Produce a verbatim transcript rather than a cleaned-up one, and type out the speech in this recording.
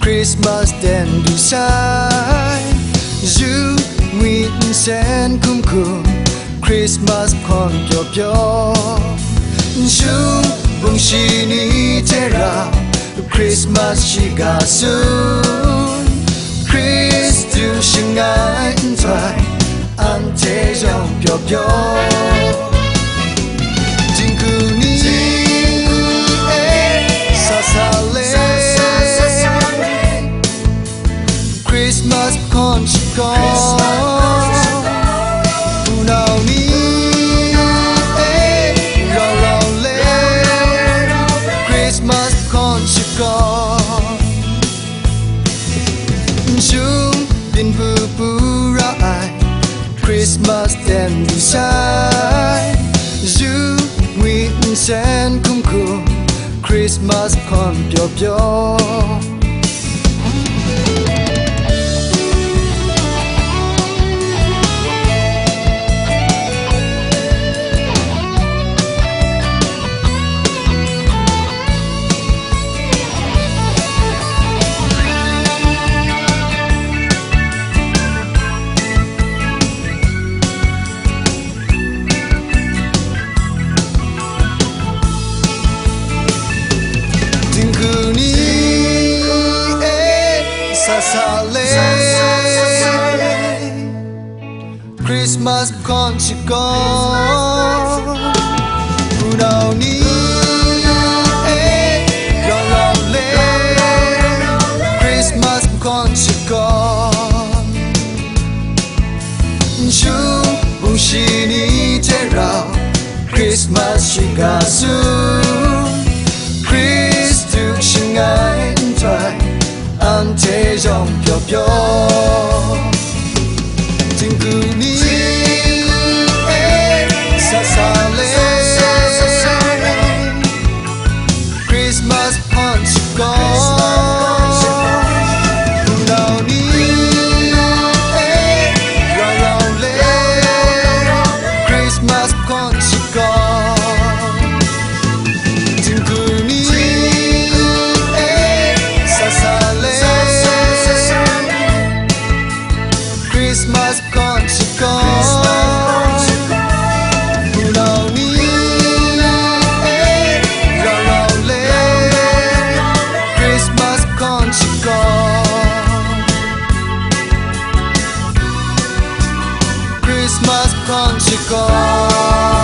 Krismas ten du sai, yu ngwi nsen hkum hkum, Krismas hkawn pyaw pyaw, nshung bungshi ni hte rau, Krismas shiga tsun, Hkristu shangai nhtoi, anhte yawng pyaw pyaw. Dinghku ni e, sa sa le, Krismas hkawn shakawn. Hpunau ni e, rau rau le, Krismas hkawn shakawn. Nshung byin bu bu ra ai, Krismas ten du sai, yu ngwi nsen hkum hkum, Krismas hkawn pyaw pyaw. Dinghku ni e, sa sa le, Krismas hkawn shakawn. Hpunau ni e, rau rau le, Krismas hkawn shakawn. Nshung bungshi ni hte rau, Krismas shiga tsun, Hkristu shangai nhtoi, anhte yawng pyaw pyaw. Dinghku ni e, sa sa le, Krismas hkawn shakawn. Hpunau ni e, rau rau le, Krismas hkawn shakawn. Dinghku ni e, sa sa le, Krismas hkawn shakawn. Hpunau ni e, rau rau le, Krismas hkawn shakawn. Krismas hkawn shakawn.